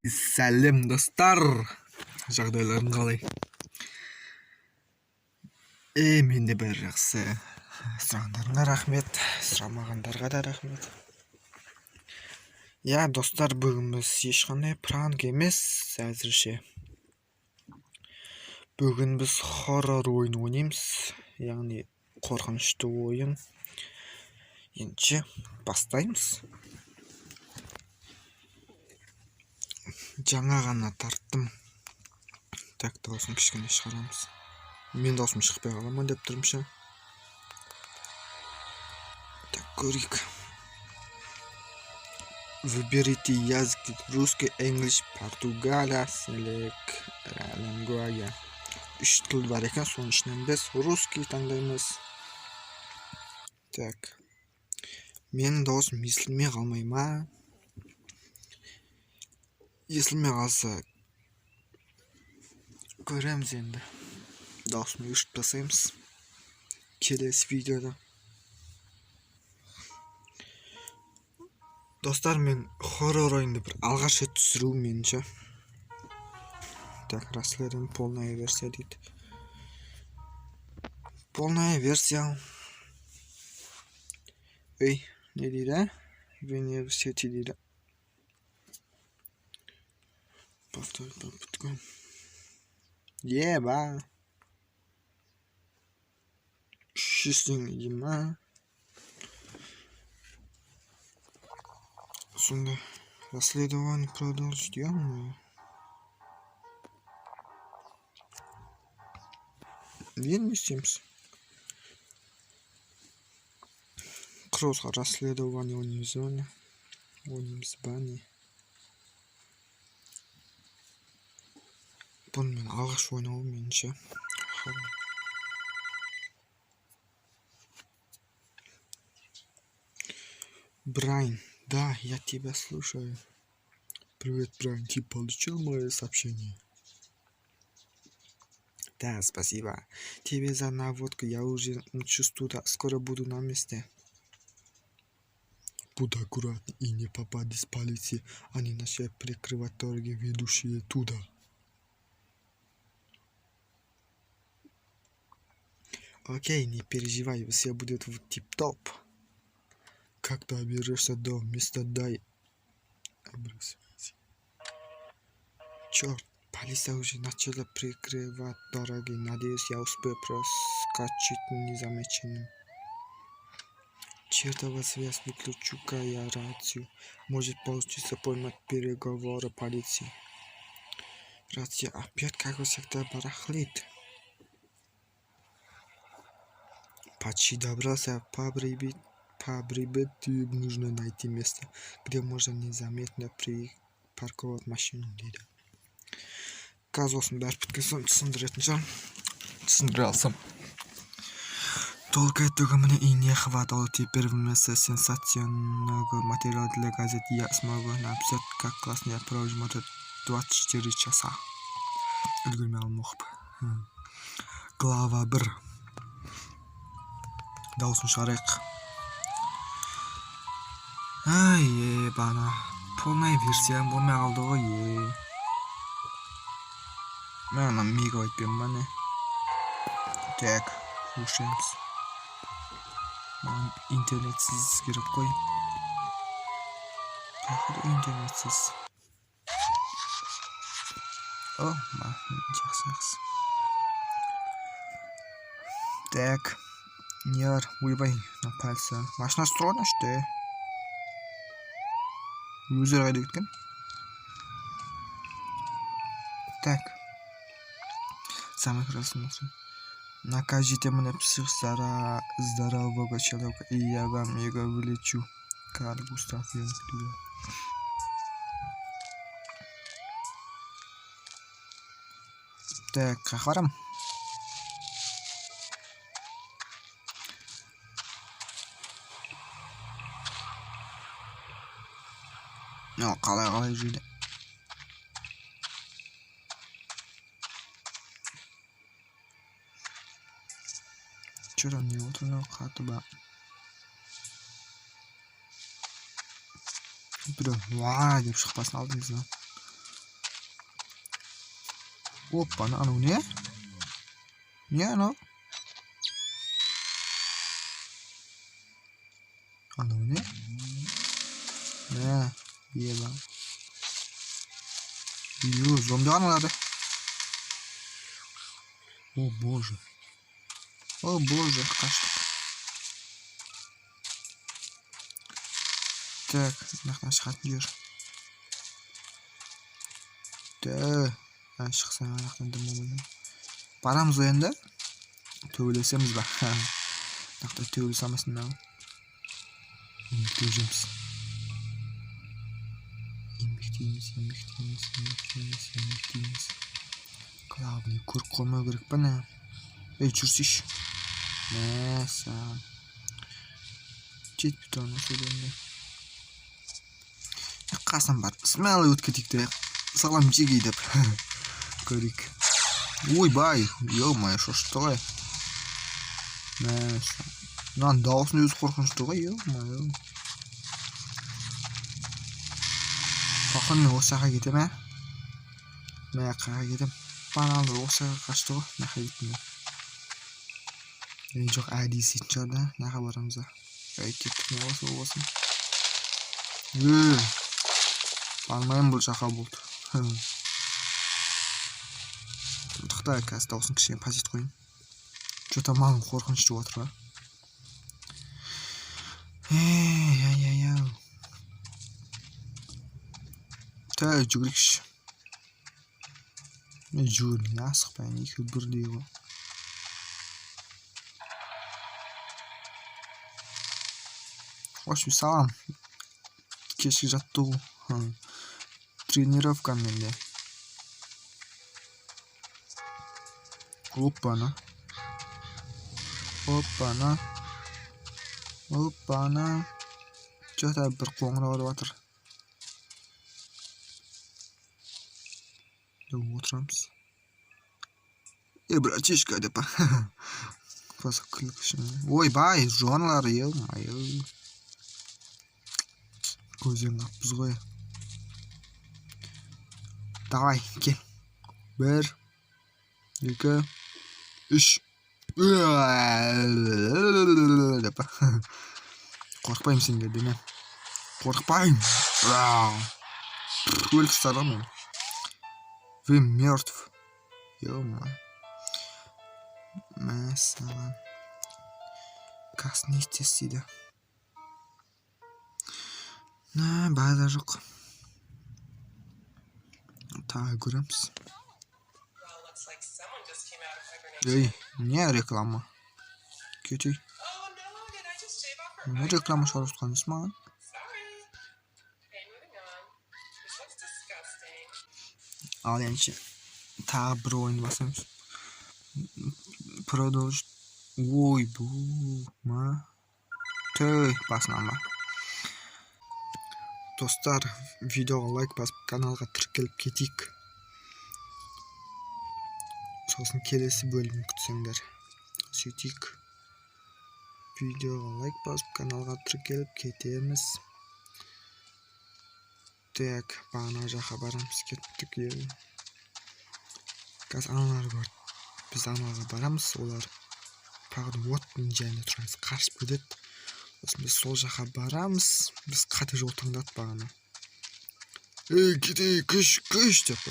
Сәлем, достар! Жағдайларың қалай? Менде бәрі жақсы. Сұрағандарыңа рахмет, сұрамағандарға да рахмет. Иә, достар, бүгін біз ешқандай пранк емес әзірше. Бүгін біз хоррор ойын ойнаймыз, яғни қорқынышты ойын. Ендеше бастаймыз. Жаңа ғана тарттым. Так, дауысын кішкене шығарамыз. Мен даусым шықпай қала ма деп тұрмын ше. Так, көрейік. Выберите язык дейді. Русский, English, Португалия, Select Language. Үш тіл бар екен, соның ішінен біз русский таңдаймыз. Так. Менің дауысым естілмей қалмай ма? Естілмей қалса, көреміз енді. Дауысын өшіріп тастаймыз келесі видеода. Достар, мен хоррор ойынды бір алғаш рет түсіруім меніңше. Так, расследование, полная версия дейді. Полная версия. Ей, не дейді? В университете дейді. Повторить попытку. Еба. 300 теңге дей ма? Сонда расследование продолжить, ё. Енді не істейміз? Кросс расследование ойнаймыз ба, не? Ойнаймыз ба, не? Бұны мен алғаш ойнауым меніңше. Брайан, да, я тебя слушаю. Привет, Брайан, ты получил мое сообщение? Да, спасибо тебе за наводку, я уже мчусь туда, скоро буду на месте. Будь аккуратней и не попадись полиции, они начали прикрывать дороги, ведущие туда. Окей, не переживай, все будет в тип-топ. Как доберешься до места, дай адрес связи. Черт, полиция уже начала прикрывать дороги. Надеюсь, я успею проскочить незамеченным. Чертова связь, выключу-ка я рацию. Может получится поймать переговоры полиции. Рация опять, как всегда, барахлит. Почти добрался. По прибытию нужно найти место, где можно незаметно припарковать машину, дейді. Қазір осының бәрі біткен соң түсіндіретін шығармын, түсіндіре алсам. Только этого мне и не хватало. Теперь вместо сенсационного материала для газет я смогу написать, как классно я провожу 24 часа. Үлгермей қалдым оқып. Глава 1. Дауысын шығарайық. Ай, ебана, полная версия болмай қалды ғой. Е, мә, ана мегабайтпен ба, не? Так, өшіреміз. Маған интернетсіз керек қой, походу, интернетсіз. О, жақсы, жақсы. Так, не бар? Ойбай, мына полиция машинасы тұр ғой мына. Өздері қайда кеткен? Так, самый красный. Накажите мне псих здорового человека, и я вам его вылечу. Карл Густав Юнг дейді. Так, қаяққа барамын? Мынау қалай, қалай жүрді? Че там, не отыр мынау? Қатты ба? Біреу «уа» деп шықпасын алдымыздан. Опа, анау не? Не анау? Анау не? Мә, еба. Ё, зомби аналарды. О боже. О боже, қаштық. Так, мына жақтан шығатын жер. Тә, шықсаң ана жақтан дым болмайды. Барамыз ғой енді. Төбелесеміз ба? Мына жақта төбелесе алмайсың да. Еңбектеп жүреміз. Еңбектейміз, еңбектейміз, еңбектейміз, еңбектейміз. Главный көріп қалмау керек па не? Ей, жүрсейші. Мәссаған. Жетпей тұрған осы жерде. Қасынан барып смело өтіп кетейік те. Салам жегей деп. Көрейік. Ойбай, ё-моё, шошытты ғой. Мәссаған. Мынаның дауысының өзі қорқынышты ғой, ё-моё. Походу мен осы жаққа кетемін, ә? Мә, қайға кетемін? Бағаналар осы жаққа қашты ғой, мына жаққа кеттім мен. Ей, жоқ, әдейі істейтін шығар да, мына жаққа барамыз да. Ей, кеттік, не болса болсын. Ей, бармаймын бұл жаққа болды. Тоқта, қазір дауысын кішкене пәсейтіп қояйын. Чё-то маған қорқынышты болып жатыр ғой. Ей, ай, ай, ай. Тә, жүгірейікші. Мен жүгірмей, асықпайын, екеуі бірдей ғой. В общем, салам. Кешкі жаттығу. Тренировка менде. Опа-на. Опа-на. Опа-на. Чё-то бір қоңырау ұрып жатыр. Отырамыз. Ей, братишка деп. Просто күлкі үшін. Ойбай, жоналар, ё-моё. Көзден қаппыз ғой. Давай, кел. 1, 2, 3. Деп. Қорықпаймын сендерден, ә. Қорықпаймын. Өліп тастады ғой мені. Вы мертв. Ё-моё. Мәссаған. Коснитесь дейді. На, база жоқ. Тағы көреміз. Ей, не реклама? Кетей. Не реклама шығарып жатқан несі маған? Ал енді тағы бір ойын басамыз. Продолжить. Ой, бұл ма? Төй, басынан ба. Достар, видеоға лайк басып, каналға тіркеліп кетейік. Сосын келесі бөлімін күтсеңдер. Сөйтейік. Видеоға лайк басып, каналға тіркеліп кетеміз. Так, бағана жаққа барамыз, кеттік. Қазір аналар бар. Біз аналарға барамыз, олар тағы оттың жайында тұрған қашып кетеді. Сосын біз сол жаққа барамыз. Біз қате жол таңдадық бағана. Ей, кетейік, күш, күш деп.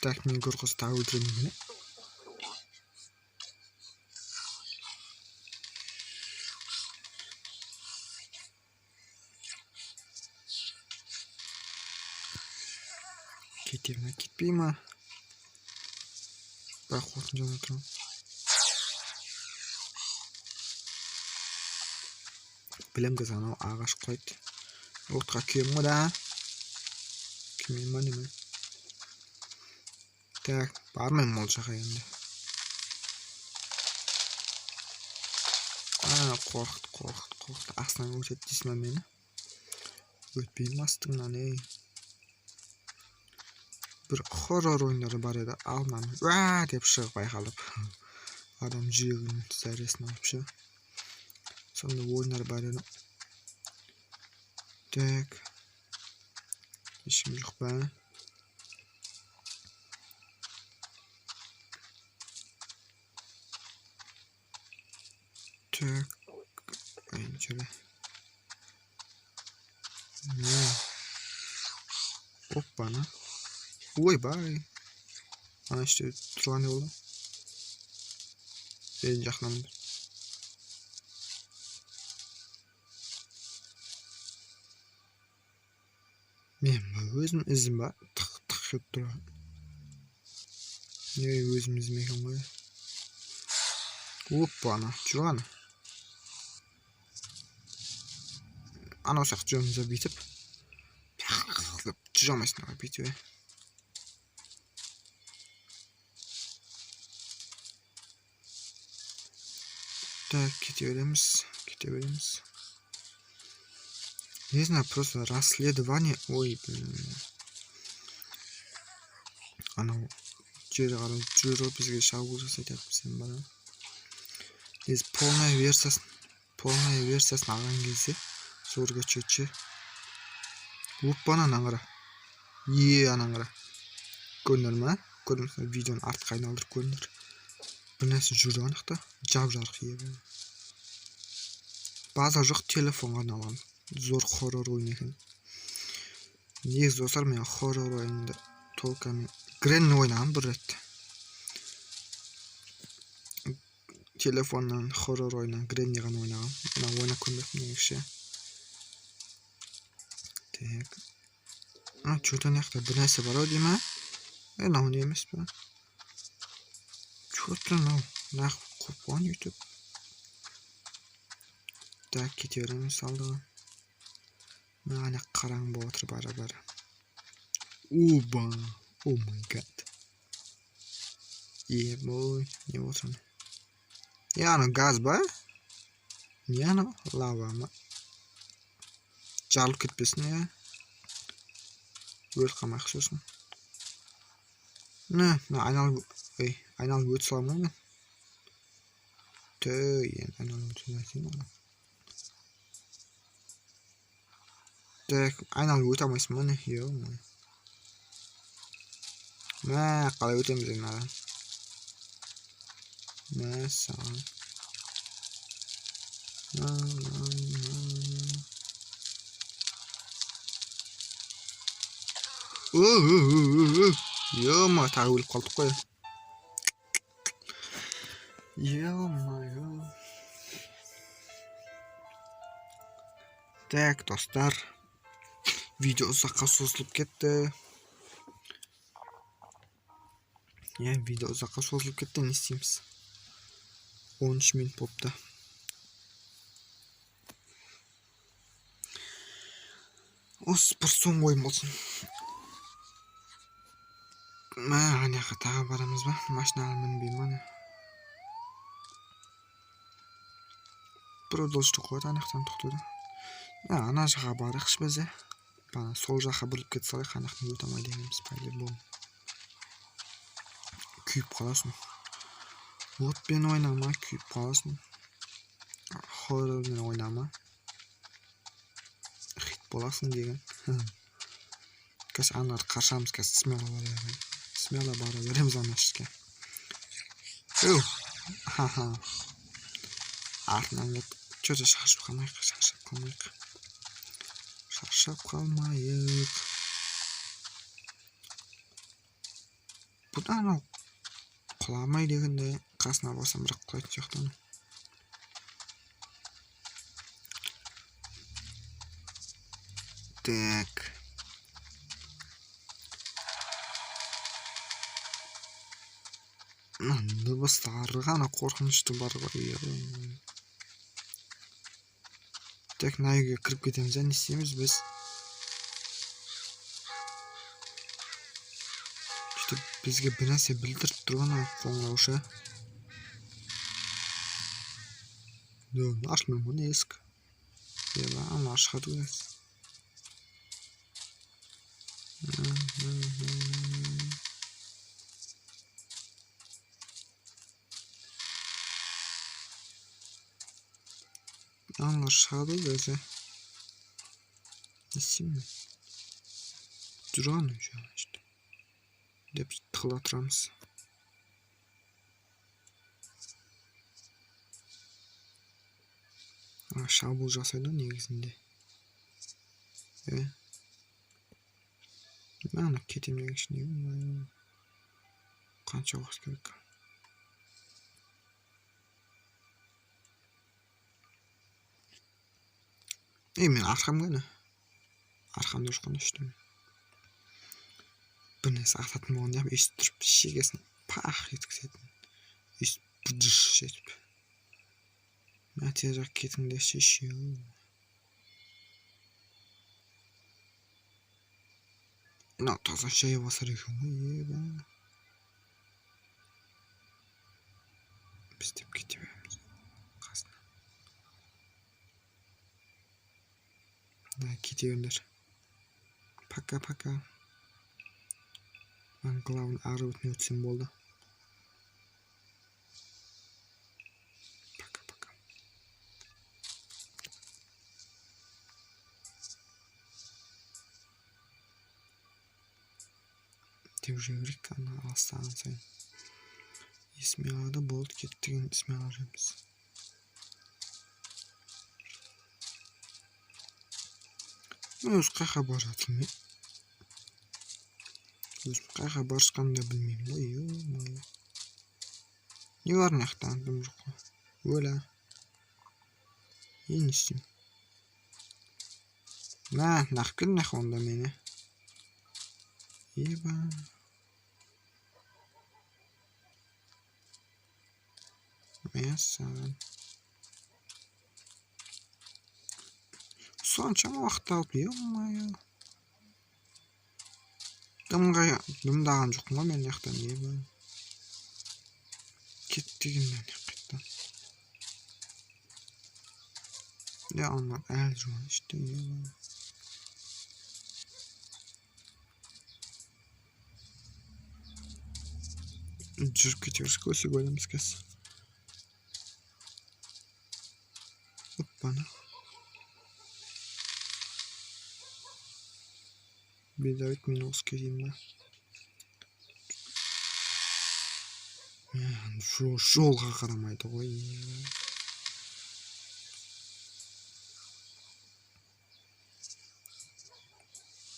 Так, мен көріп тағы өлтіремін екен. Кете ма, кетпей ма? Бірақ оттың жанында тұрамын. Білем, қазір анау ағаш құлайды. Отқа күйемін ғой да. Күймеймін ба неме? Так, бармаймын ол жаққа енді. А, қорқыт, қорқыт, қорқыт. Астынан өтеді дейсің ба мені? Өтпеймін астыңнан, ей. Бір хоррор ойындары бар еді, алдынан уа деп шығып айқайлап. Адам жүрегінің зәресін алып ше. Сондай ойындар бар еді. Так. Ешкім жоқ па? Так, ай, жүре. Не? Оппана. Ойбай. Ана іште тұрған не болды? Ей, жақыннан. Мен ба өзім ізім ба? Тық тық етіп тұрған. Не өзім ізім екен ғой. Оппана, жүр ана. Анау сияқты жүреміз да бүйтіп. Деп жүре алмайсың ғой бүйтіп. Так, кете береміз, кете береміз. Не знаю, просто расследование. Ой, блин. Анау жері қарай жүріп бізге шабуыл жасайды әйтпесем бара. Негізі полная версиясын алған кезде зорға түседі ше. Оппана, ананы қара. Е, ананы қара. Көрдіңдер ма? Көрдіңіз, видеоны артқа айналдырып көріңдер. Бір нәрсе жүр ана жақта. Жап-жарық е. База жоқ, телефонға арналған. Зор хоррор ойын екен. Негізі, достар, мен хоррор ойынды только мен Гренни ойнағанмын бір рет. Телефоннан хоррор ойыннан Гренни ғана ойнағанмын. Мына ойнап көрмеппін негізі ше. Так. А, че-то ана жақта бір нәрсе бар ау деймін, а? Е, мынау не емес па? Че-то мынау нағып қойып қойған өйтіп. Так, кете береміз алдыға. Мына ана қараңғы болып отыр бара-бара. Оба! Oh my god. Ебой, не болып отыр? Е, анау газ ба? Не анау? Лава ма? Жарылып кетпесін, иә. Өліп қалмайық сосын. Міне, мына айналып, ей, айналып өте саламын ғой мен. Түй, енді айналып өте салайын ғой. Так, айналып өте алмайсың ба, не? Ё-моё. Мә, қалай өтеміз енді мынадан? Мә, саған. Мә, мә, мә, мә. Ё-моё, тағы өліп қалдық қой. Ё-моё. Так, достар. Видео ұзаққа созылып кетті. Иә, видео ұзаққа созылып кетті, не істейміз? 13 минут болыпты. Осы бір соңғы ойын болсын. Мә, ана жаққа тағы барамыз ба? Машинаға мінбеймін ана. Продолжить қояды, ана жақтан тоқтады. Мә, ана жаққа барайықшы біз, ә. Бана сол жаққа бұрылып кете салайық, ана жақтан өте алмай дегенбіз по-любому. Күйіп қаласың. Отпен ойнама, күйіп қаласың. Хоррормен ойнама. Хит боласың деген. Қазір аналарды қашамыз, қазір смело бара береміз. Смело бара береміз ана ішке. Өу! Ха-ха. Артынан кеттік. Чё-то шаршап қалмайық, шаршап қалмайық. Шаршап қалмайық. Бұдан анау құламай дегенде қасына барсам бірақ құлайтын сияқты анау. Так. Мына дыбыстары ғана қорқынышты бар ғой. Так, мына үйге кіріп кетеміз, ә, не істейміз біз? Сөйтіп бізге бір нәрсе білдіріп тұрған ана қоңырау ше. Ашылмай ма есік? Еба, ана ашады ғой. Аналар шығады ғой өзі. Не істеймін мен? Жүрген уже ана жерде. Деп тығыла тұрамыз. Шабуыл жасайды ғой негізінде. Ана кетемін деген ішінде қанша уақыт керек? Ей, мен арқам қане? Арқамда жоқ қана ештеңе. Бір нәрсе ататын болғанда өйстіп тұрып шегесін пах еткізетін. Өйстіп быдыш етіп. Мә, тезірек кетіңдерші, шешеу. Мынау таза жай басар екен ғой, еба. Біз деп кете береміз қасына. Да, кете беріңдер. Пока, пока. Маған главный ары бетіне өтсем болды. Пока, пока. Деп жүре берейік, ана алыстаған сайын. Есіме алады, болды, кетті деген есіме ала жүреміз. Мен өзі қай жаққа бара жатырмын мен? Өзім қай жаққа бара жатқанымды да білмеймін ғой, ё-моё. Не бар мына жақта, дым жоқ қой. Өлә. Енді не істеймін? Мә, неғып келдің мына жаққа онда мені? Еба. Мәссаған. Соншама уақыт алып, ё-моё. Дымдаған жоқпын ғой мен мына жақтан, еба. Кет дегеннен қайтты. Е, ана әлі жуан ішті, еба. Жүріп кете берсек, өсе көреміз қазір. Оппана. Бедавит мен осы кетейін ба? Жолға қарамайды ғой.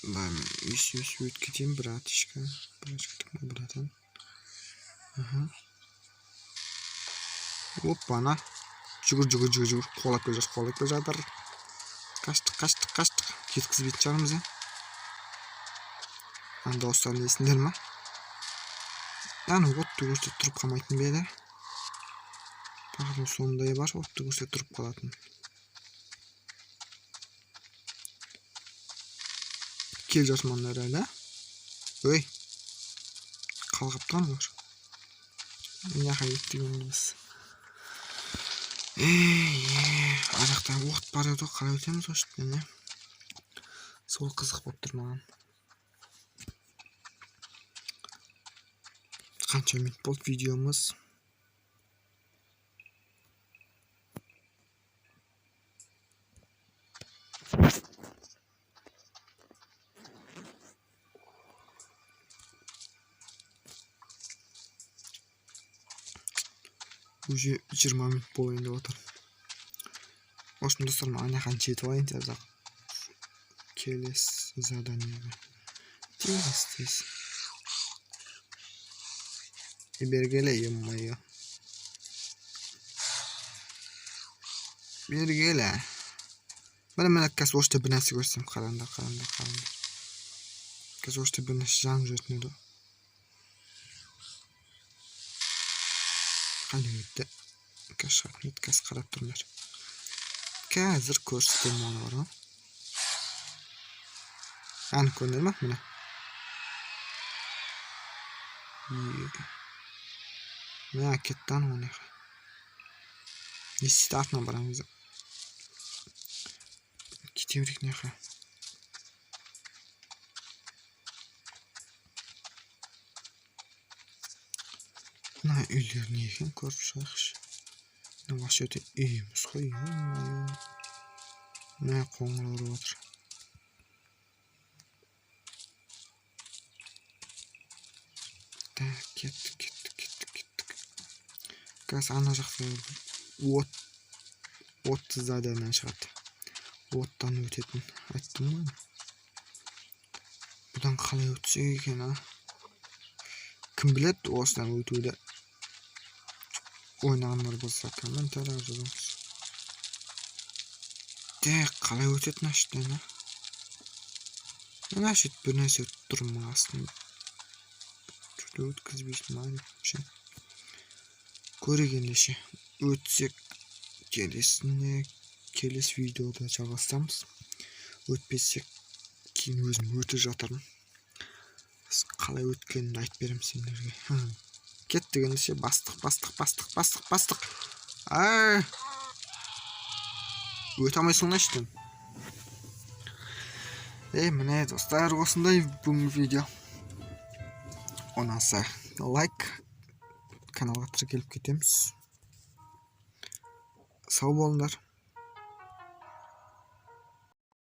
Да, мен өсіп өтіп кетейін, братишка. Братишка, братан. Аха. Оппана. Жүгір, жүгір, жүгір, жүгір. Қуалап келе жатыр, қуалап келе жатыр. Қаштық, қаштық, қаштық. Жеткізбейтін шығармыз, ә? Ана дауыстарын естіңдер ма? Ана отты көрсе тұрып қалмайтын ба еді? Тағы сондай бар, отты көрсе тұрып қалатын. Келе жатырмын әлі. Ой. Қалғып тұрмын олар. Мына жаққа кеттік енді біз. Ей, ар жақта от бар еді ғой, қалай өтеміз осы жерден, ә? Сол қызық болып тұр маған. Қанша минут болды видеомыз? Уже 20 минут болайын деп отыр. В общем, достар, мен ана жаққа жетіп алайын тез-ақ. Келесі заданиеға. Тез, тез. Бергеле, ё-моё. Бергеле. Міне, міне, қазір осы жерде бір нәрсе көрсем, қараңдар, қараңдар, қараңдар. Қазір осы жерде бір нәрсе жанып жүретін еді. Қайда кетті? Қазір шығатын еді, қазір қарап тұрыңдар. Қазір көрсетемін оны бар ғой. Әні көрінер ма? Міне. Е. Мә, кетті анау мына жаққа. Не істейді, артынан барамыз. Кете берейік мына жаққа. Мына үйлер не екен, көріп шығайықшы. Мына вообще өте үй емес қой, ё-моё. Мына қоңырау ұрып отыр. Так, кеттік, кеттік, кеттік, кеттік. Қазір ана жақта Отты зданиядан шығады, оттан өтетін, айттым ғой. Бұдан қалай өтсек екен, а? Кім біледі осыдан өтуді? Ойнағандар болса, комментарийға жазыңыз. Так, қалай өтеді мына жерден, а? Мына жерде бір нәрсе тұр ма астында? Что өткізбейсің ма деп ше. Көрейік ендеше. Өтсек, келесіне, келесі видеода жалғастырамыз. Өтпесек, кейін өзім өтіп жатармын. Қалай өткенімді айтып беремін сендерге. Кеттік ендеше. Бастық, бастық, бастық, бастық, бастық. Ай, өте алмайсың ғой іштен. Ей, міне, достар, осындай бүгінгі видео. Ұнаса, лайк, каналға тіркеліп кетеміз. Сау болыңдар.